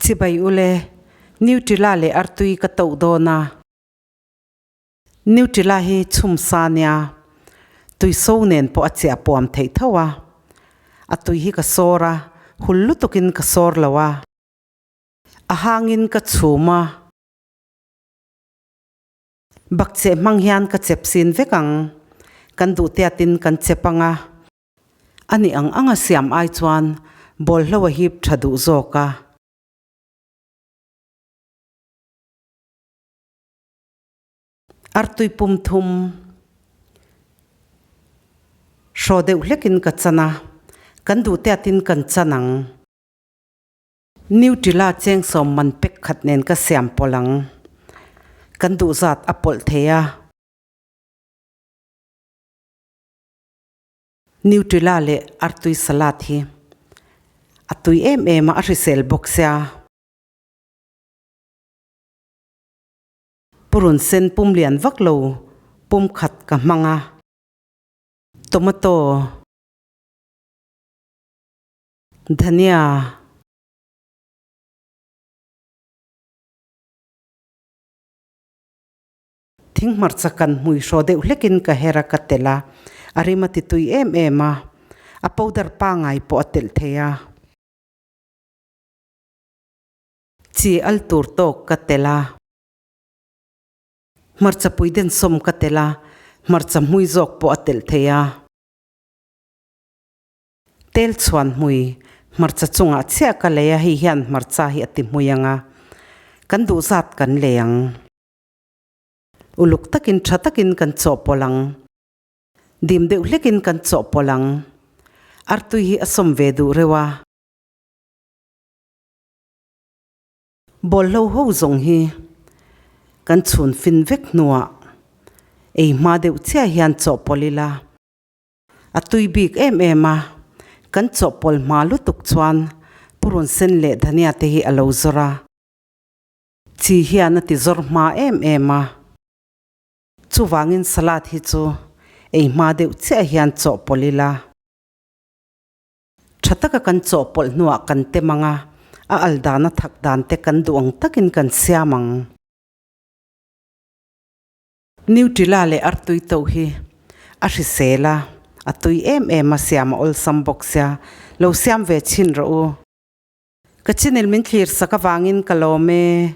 Chibai ule, Nutella leh artui ka toh dawn a. Nutella hi chhum sa nia, tui so nen pawh a chiah puam theih tho a. A tui hi ka sawr a, hul lutukin ka sawr lo a. A hangin ka chhum a. Bakcheh hmang hian ka chep sin vek ang. Kan duh tiatin kan chep ang a. A nih ang anga siam ai chuan bawlhlo a hip tha duh zawk a. Artui pum thum hraw deuh hlekin ka chan a, kan duh tiatin kan chan ang. Nutella chengsawm man pek khat nen ka siam pawlh ang. Kan duh zat a pawlh thei a. Nutella leh artui salad hi a tui em em a, a hrisel bawk sia. Purun sen pum lian vak lo pum khat ka hmang a. Tomato. Dhania. Thing hmarcha kan hmui hraw deuh hlekin ka her a ka telh a, a rim a ti tui em em a, a powder pangai pawh a telh thei a. Chi al tur tawk ka telh a. Hmarcha pui den sawm ka telh a, hmarcha hmui zawk pawh a telh thei a. Tel chhuan hmui hmarcha chungah chiah ka lei a, hei hian hmarcha hi a ti hmui ang a, kan duh zat kan lei ang. Uluk takin tha takin kan chawhpawlh ang. Dim deuh hlekin kan chawhpawlh ang. Artui hi a sawm ve duh reuh a. Bawlhlo ho zawng hi kan chhun fin vek hnuah ei hma deuh chiah hian chawhpawlh ila. A tui bik em em a, kan chawhpawlh hma lutuk chuan purun sen leh dhania te hi a lo zawr a. Chi hian a ti zawr hma em em a. Chuvangin salad hi chu ei hma deuh chiah hian chawhpawlh ila. Tha taka kan chawhpawlh hnuah kan tem ang a, a al dan a thak dan te kan duh ang takin kan siam ang. Nutella leh artui to hi a hrisel a, a tui em em a siam a awlsam bawk sia, lo siam ve chhin rawh u. Ka channel min thlir sak avangin ka lawm e.